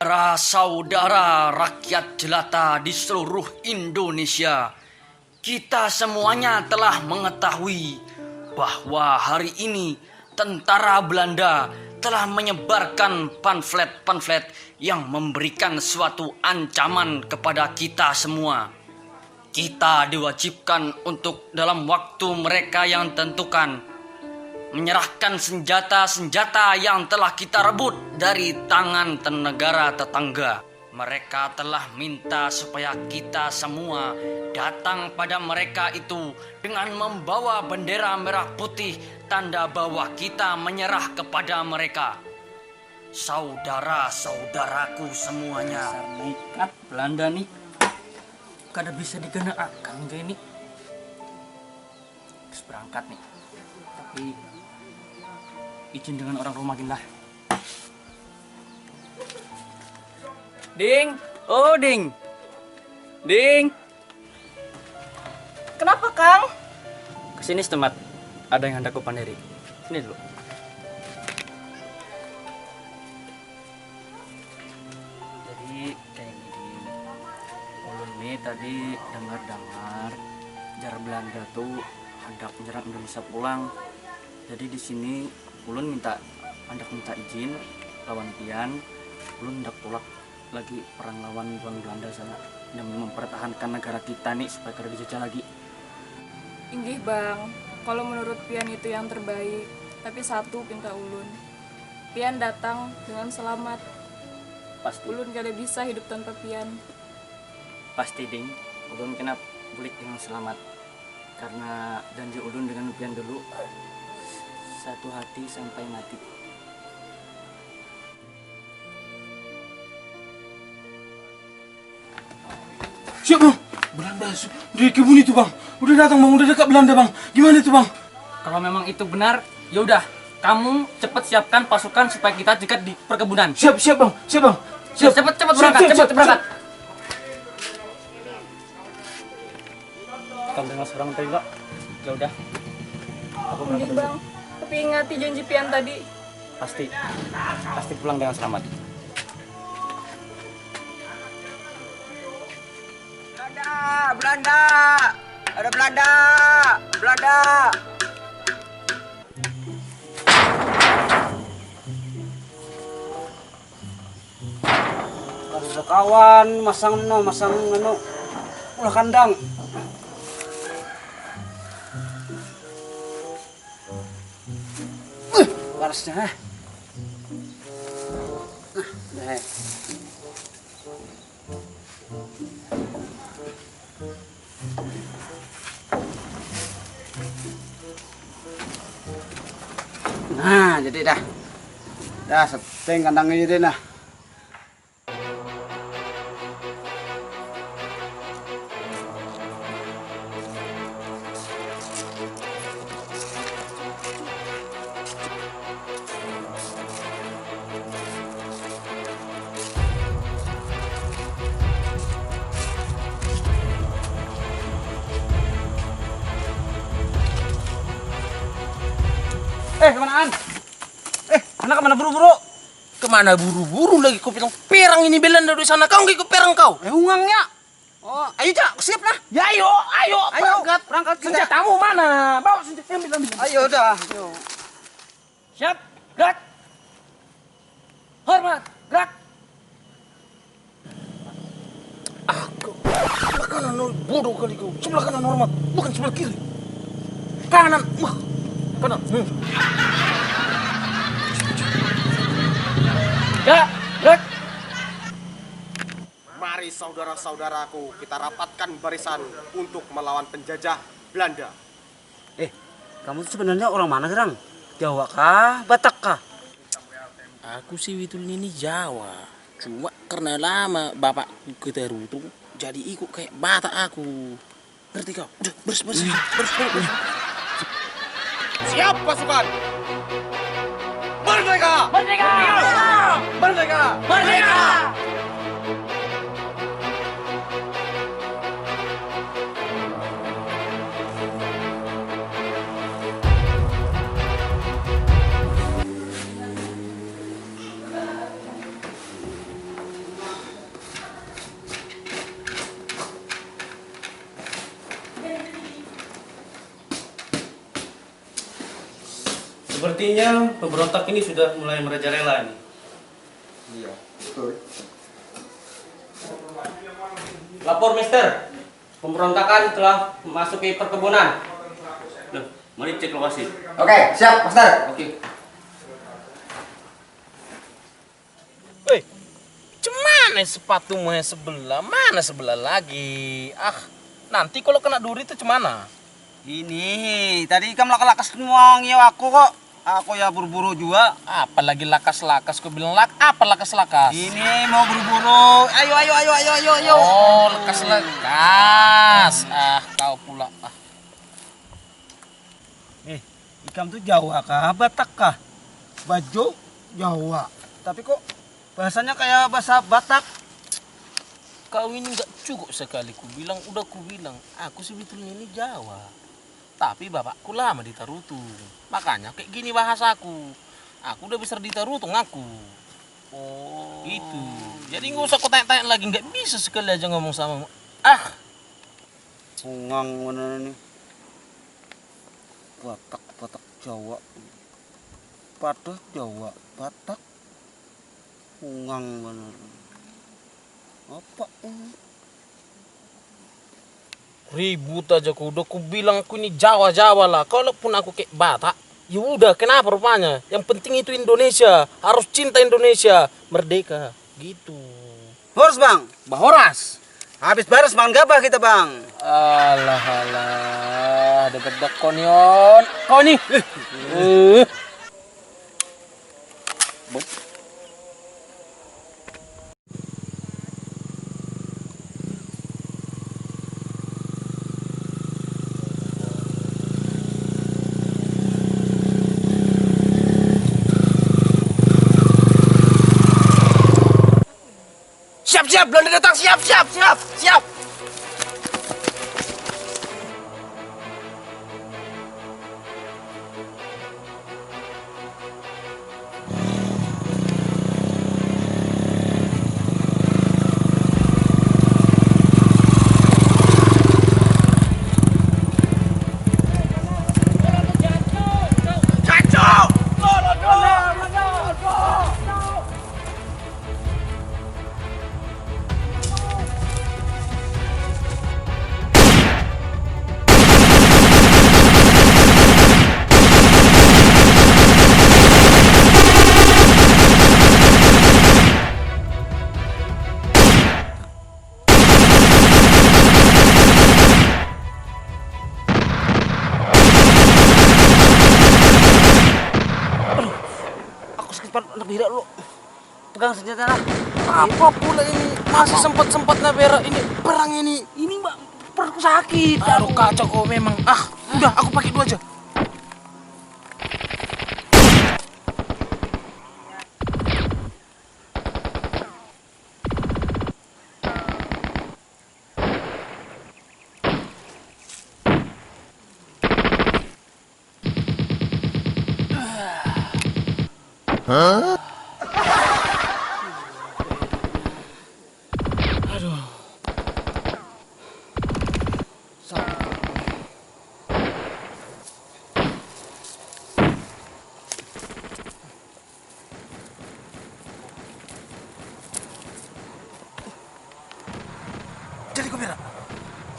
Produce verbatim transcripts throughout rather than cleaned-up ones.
Saudara-saudara rakyat jelata di seluruh Indonesia, kita semuanya telah mengetahui bahwa hari ini tentara Belanda telah menyebarkan pamflet-pamflet yang memberikan suatu ancaman kepada kita semua. Kita diwajibkan untuk dalam waktu mereka yang tentukan menyerahkan senjata-senjata yang telah kita rebut dari tangan negara tetangga. Mereka telah minta supaya kita semua datang pada mereka itu dengan membawa bendera merah putih, tanda bahwa kita menyerah kepada mereka. Saudara-saudaraku semuanya. Dasar nekat Belanda nih. Kada bisa diganaakan kayak ini. Terus berangkat nih. Tapi izin dengan orang rumah gin lah. Ding, oh Ding. Ding. Kenapa, Kang? Kesini setempat. Ada yang hendak kupandiri. Sini dulu. Jadi kayak gini, ulun nih tadi dengar-dengar jar Belanda tuh hendak menyerang Indonesia pulang. Jadi di sini ulun minta, hendak minta izin lawan pian, ulun hendak tulak lagi perang lawan buhan Belanda sana dan mempertahankan negara kita nih supaya kada dijajah lagi. Inggih, Bang. Kalau menurut pian itu yang terbaik, tapi satu pinta ulun. Pian datang dengan selamat. Pasti. Ulun kada bisa hidup tanpa pian. Pasti, Ding. Ulun kena bulik dengan selamat. Karena janji ulun dengan pian dulu, satu hati sampai mati. Siap, Bang. Belanda su-, dari kebun itu, Bang. Udah datang, Bang. Udah dekat Belanda, Bang. Gimana itu, Bang? Kalau memang itu benar, ya udah, kamu cepat siapkan pasukan supaya kita cegat di perkebunan. Siap, siap, Bang. Siap, Bang. Siap. Cepat, cepat berangkat, cepat berangkat. Kita dengan seorang tadi, Kak. Ya udah. Aku berangkat dulu. Bang. Tapi ingati janji pian tadi. Pasti. Pasti pulang dengan selamat. Belanda, Belanda, ada Belanda, Belanda. Kada ada kawan, masang no, masang anu, ulah kandang. Uh, parasnya, eh. Nah, udah, eh. Nah, jadi dah. Dah, setting kandangnya jadi nah. Eh, kemanaan? Eh, anak kemana buru-buru? Kemana buru-buru lagi? Kau bilang perang ini, Belanda di sana. Kau nggak ikut perang kau? Eh, ungangnya. Oh, ayo, Cak, siap lah. Ya, ayo, ayo, ayo, berangkat. Berangkat kita. Senjatamu mana? Bawa senjata, ambil, ambil. Ayo, dah, ayo. Siap, gerak. Hormat, gerak. Aku sebelah kanan, bodoh kali kau. Sebelah kanan hormat, bukan sebelah kiri. Kanan, wah, kanan. Hmm. Ya, gerak. Mari saudara-saudaraku, kita rapatkan barisan untuk melawan penjajah Belanda. Eh, kamu tuh sebenarnya orang mana, Gerang? Jawa kah? Batak kah? Aku sih Witul ini Jawa. Cuma karena lama bapakku ke Terutu, jadi ikut kayak Batak aku. Ngerti kau? Udah, beres, beres, beres, beres, beres. Siap pasukan. Merdeka! Merdeka! Merdeka! Merdeka! Sepertinya pemberontak ini sudah mulai merajalela nih. Iya, betul. Lapor, Mister. Pemberontakan telah memasuki perkebunan. Nah, mari cek lokasi. Oke, siap, Master. Oke. Weh, cemana sepatumu yang sebelah? Mana sebelah lagi? Ah, nanti kalau kena duri itu cemana? Ini tadi ikam lakas-lakas nuang ya aku kok. Aku ya buru-buru juga. Apa lagi lakas-lakas? Ku bilang lak, apa lakas-lakas? Ini mau buru-buru. Ayo ayo ayo ayo ayo ayo. Oh, lekas-lekas. Ah, kau pula. Ah. Eh, ikam tuh Jawa kah, Batak kah? Bajo Jawa. Tapi kok bahasanya kayak bahasa Batak? Kau ini nggak cukup sekali ku bilang, udah ku bilang, aku sebetulnya ini Jawa. Tapi bapakku lama di Tarutung. Makanya kayak gini bahasaku. Aku udah besar di Tarutung aku. Oh. Itu. Jadi nggak usah kau tanya-tanya lagi, nggak bisa sekali aja ngomong sama. Ah, Ungang mana nih? Batak, Batak Jawa. Padah Jawa, Batak. Ungang mana? Apa ini? Ribut aja ku udah ku bilang ku ini Jawa-Jawa lah. Kalaupun aku kayak Batak, ya udah, kenapa rupanya? Yang penting itu Indonesia, harus cinta Indonesia, merdeka gitu. Horas bang, bahoras. Habis baras makan gabah kita bang. Alah alah, ada bedak konion. Kau nih. Eh. Siap siap, Belanda datang, siap siap siap siap. Aku sakit banget anak bira lu. Pegang senjata nah. Apa pula ini? Masih sempat-sempatnya berak ini perang ini. Ini mbak, perutku sakit. Aduh kacau kau memang. Ah, udah aku pakai dua aja. Jadi kau berak?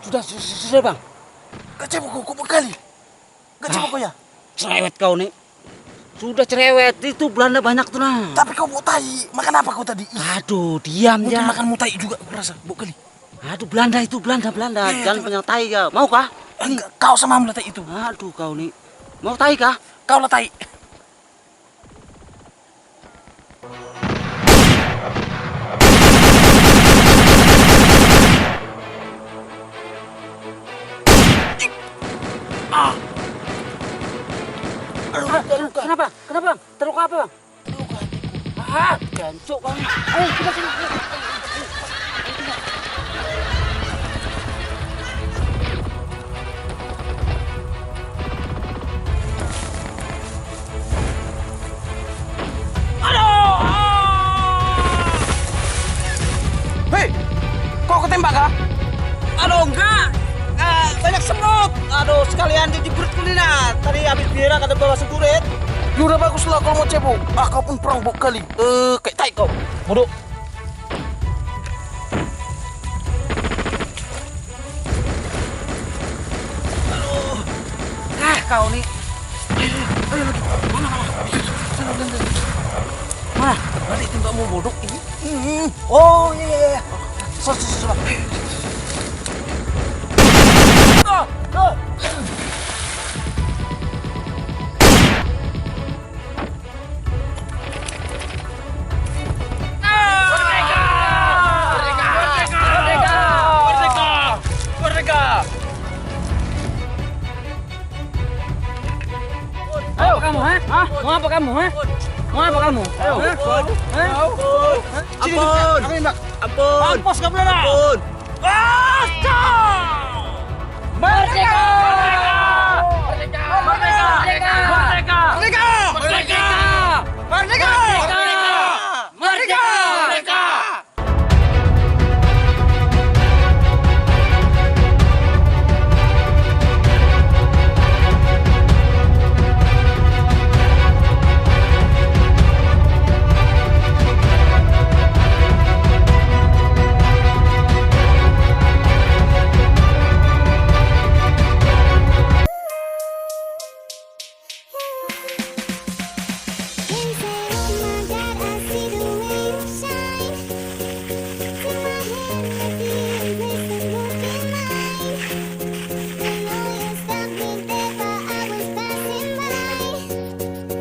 Sudah, sudah, sudah bang. Kacau kau, kau bekali. Kacau kau ya? Cerewet kau nih. Sudah cerewet, itu Belanda banyak tuh nah. Tapi kau mau tai, makan apa kau tadi? Ih, Aduh, diam mungkin ya. Makan mau tai juga aku rasa, bau kali. Aduh, Belanda itu, Belanda, Belanda. Iya, Jangan coba. Banyak tai ya. Mau kah? Enggak, kau sama lah tai itu. Aduh, kau nih. Mau tai kah? Kau lah tai. Kenapa? Kenapa? Terluka apa, Bang? Terluka hatiku. Ah, jancuk kamu. Ayo, kita sini. Ayo, ayo, ayo. Hei, kau ketembak kah? Aduh enggak, eh, banyak semut. Aduh sekalian jadi burit kulina. Tadi habis berak ada bawa segurit. Yaudah bagus lah kalau mau cebok. Ah, kau pun perang bok kali. Eh, kayak tai kau. Bodoh. Ah, kau ni. Ayo, ayo lagi. Mana, mana? Sana, sana, sana. Mana? Balik tembakmu bodoh ini. Hmm. Oh, iya, iya, iya. Salah, salah, salah. Ah, ah. Ayo kamu, ha? Hah? Mau apa kamu, ha? Mau apa kamu? Ayo. Hah? Hah? Sini, ampun. Sini, Mbak. Ampun. Mampus kamu, Nana. Ampun. Merdeka! Merdeka! Merdeka! Merdeka! Merdeka! Merdeka! Merdeka!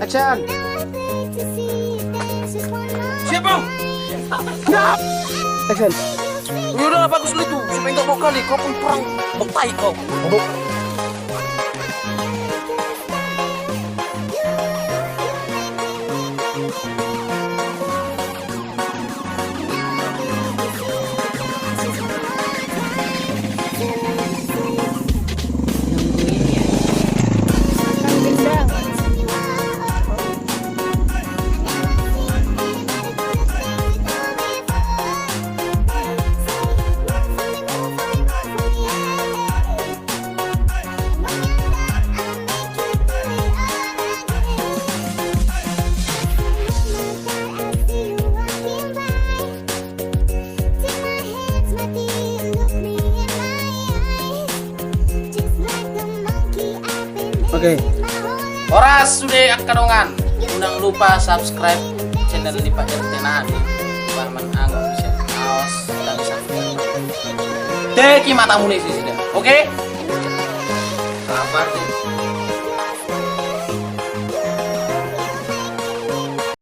Action. Siapa? Action. Udah lah, bagus lu itu. Supaya nggak bau kali. Kau pun perang bau tai kau. Bodoh. Oke. Horas sudah kadongan. Jangan lupa subscribe channel Lipa R T nah di Parman Ang bisa. Awas, tidak bisa. Teki matamu nih sih sudah. Oke?